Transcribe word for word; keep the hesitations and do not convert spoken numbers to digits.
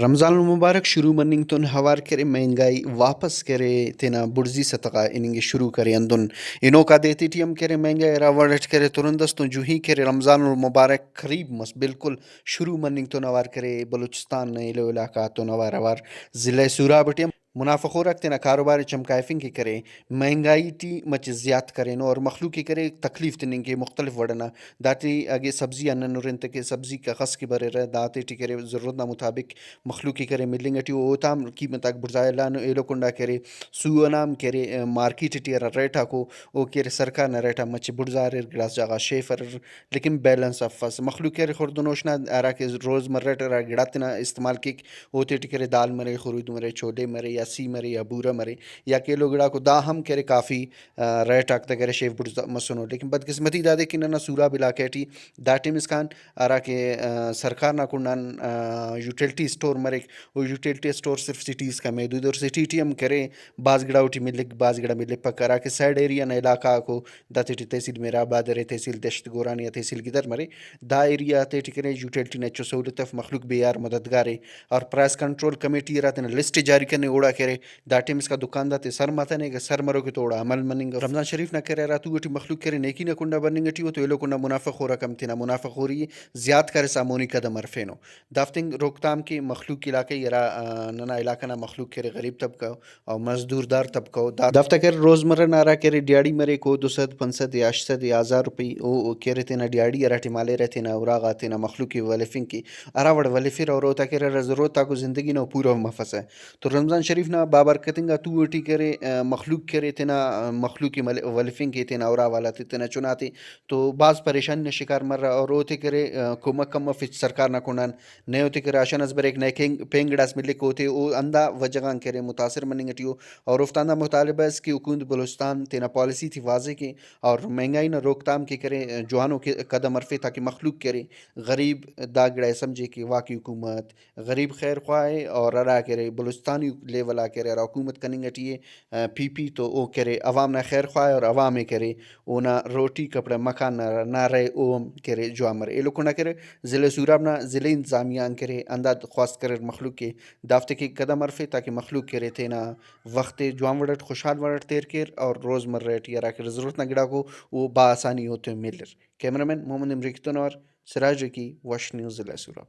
رمضان المبارک شروع مننگ تون اوار کرے مہنگائی واپس کرے تینا بڑزی سطح غا ہننگ ئے شروع کرے۔ ہندن ہنوکا دے تیٹی ہم کرے مہنگائی ہرا وڑ اٹ کرے ترند ئس تو جوہی کرے رمضان المبارک قریب مس، بالکل شروع مننگ تون اوار کرے بلوچستان نا ایلو علاقہ غاتون اوار اوار ضلع سوراب ٹی ہم منافع خور آک تینا کاروبار ئے چمکائفنگ کہ کرے مہنگائی ٹی مچہ زیات کرینو اور مخلوق ئے کرے تکلیف تننگ کہ مختلف وڑ ئنا۔ داٹی اگہ سبزی آن ہننرن تہ کہ سبزی اخس کہ بریرہ داتے ٹی کرے ضرورت نا مطابق مخلوق ئے کرے ملنگ ٹی او، اوتا ہم قیمت آک بڑزا الانو۔ ایلو کنڈا کرے سو ئنا ہم کرے، آ، مارکیٹ ٹی ہرا ریٹ آکو او کرے سرکار نا ریٹ آن مچہ بڑزا اریر، گڑاس جاگہ غا شیف اریر، لیکن بیلنس افس۔ مخلوق کرے خوردنوش نا ہراکہ روز مرہ ٹی ہرا گڑا تینا استعمال کیک، اوتے ٹی کرے دال مرے، خرید مرے، چھولے مرے یا سی مرے یا بورہ مرے یا کہ ایلو گڑاکو دا ہم کرے کافی، آ، ریٹ آک تہ کرے شیف بڑزا مسنو۔ لیکن بدقسمتی دادے کہ ننا سوراب علاقہ ٹی دا ٹائم اسکان ہراکہ، آ، سرکار نا کنڈان، آ، یوٹیلٹی اسٹور مریک، او یوٹیلٹی اسٹور صرف سٹی اسکان محدود اور سٹی ٹی ہم کرے بھاز گڑا اوٹی ملک، بھاز گڑا ملپک۔ ہراکہ سیڈ ایریا نا علاقہ غاکو داتے ٹی تحصیل میر آباد ارے، تحصیل دشت گوران یا تحصیل گدر مرے، دا ایریا غاتے ٹی کرے یوٹیلٹی نا ہچو سہولت اف، مخلوق بے یار مددگار ءِ۔ اور پرائس کنٹرول کمیٹی ہرا تینا لسٹ ءِ جاری کنے اوڑا کرے، دا ٹائم اسکا دکاندار تے سر متنے، اگہ سر مروکے تو اوڑا عمل مننگ اف۔ رمضان شریف نا کرے ہرا تو ٹی مخلوق کرے نیکی نا کنڈا بننگ ٹی ءِ، تو ایلو کنڈا منافع خور آک ہم تینا منافع خوری ءِ زیات کرسا مونی قدم ہرفینو۔ دافتنگ روک تھام کے مخلوق علاقہ ءِ ہرا، آ، ننا علاقہ نا مخلوق کرے غریب طبقہ او مزدور دار طبقہ او۔ دا-، دافتا کرے روزمرہ نا ہرا کرے ڈیہاڑی مریک، او دو سد، پنچ سد یا ہشت سد یا ہزار روپئی او، او کرے تینا ڈیہاڑی ہراٹی مالیرہ تینا اراغا تینا مخلوق ئے ولفنگ کے ہرا وڑ ولفرہ اور اوتا کرے ہرا ضرورت آکو زندگی نا او پورو مفسہ۔ تو رمضان شریف نا بابرکت انگا تو ٹی کرے، آ، مخلوق کرے تینا، آ، مخلوق ئے مل-، ولفنگ کے تینا ارا والا تے تینا چنا تے تو بھاز پریشانی نا شکار مرہ اور اوتے کرے، آ، کمک ہم مفچ سرکار نا کنڈان۔ نئے اوتے کہ راشن اس بریک، نئے کینگ-، پین گڑاس ملک اوتے، او ہندا وجہ غان کرے متاثر مننگ ٹی ءِ۔ اور اوفتا ہندا مطالبہ اس کہ حکومت بلوچستان تینا پالیسی تے واضح کے اور مہنگائی نا روک تھام کے کرے جوانو کے-، قدم ہرفے تاکہ مخلوق کرے غریب دا گڑا ءِ سمجھے کہ واقعی حکومت غریب خیر خواہ ءِ اور ہرا کرے بلوچستانی لیول آ کرے ہرا حکومت کننگ ٹی ءِ، آ، پی پی تو او کرے عوام نا خیر خواہ ءِ اور عوام ءِ کرے اونا روٹی کپڑہ مکان نا نعرہ ءِ او ہم کرے جوان مرے۔ ایلو کنڈا کرے ضلع سوراب نا ضلع انتظامیہ آن کرے ہندا خواست کریر مخلوق کہ دافتے کہ قدم ہرفے تاکہ مخلوق کرے تینا وخت ءِ جوان وڑ اٹ خوشحال وڑ اٹ تیر کیر اور روزمرہ ٹی ہرا کہ ضرورت نا گڑاکو او با آسانی اوتے ملر۔ کیمرہ مین محمد امریکی تون اوار سراج رکی، وش نیوز، ضلع سوراب۔